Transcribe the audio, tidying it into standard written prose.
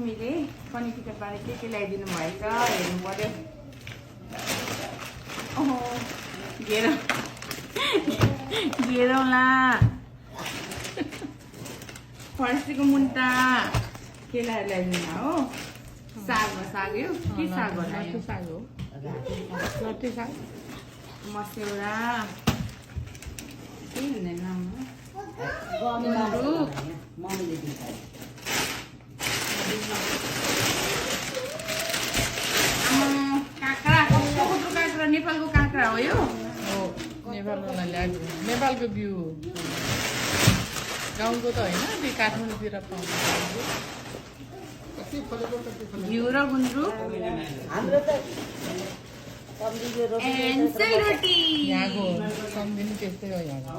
मम्मीले पनि टिकट बारे के ल्याइदिनु भएछ हेर्नु पर्यो। ओहो घेरौँला फर्सीको मुन्टा के ल्याइदिनु हो। साग यो के साग होला? साग हो, लट्टे साग, मस्यौरा के हुँदैन नाम काँक्रा, कस्तो काँक्रा? नेपालको काँक्रा हो यो? नेपालको ल्याएको, नेपालको बिउ गाउँको त होइन, त्यो काठमाडौँतिर पाउँछ। घिउ र गुन्द्रुक एन्ड सेलरोटी। यहाँको सम्झिनु त्यस्तै हो यहाँको।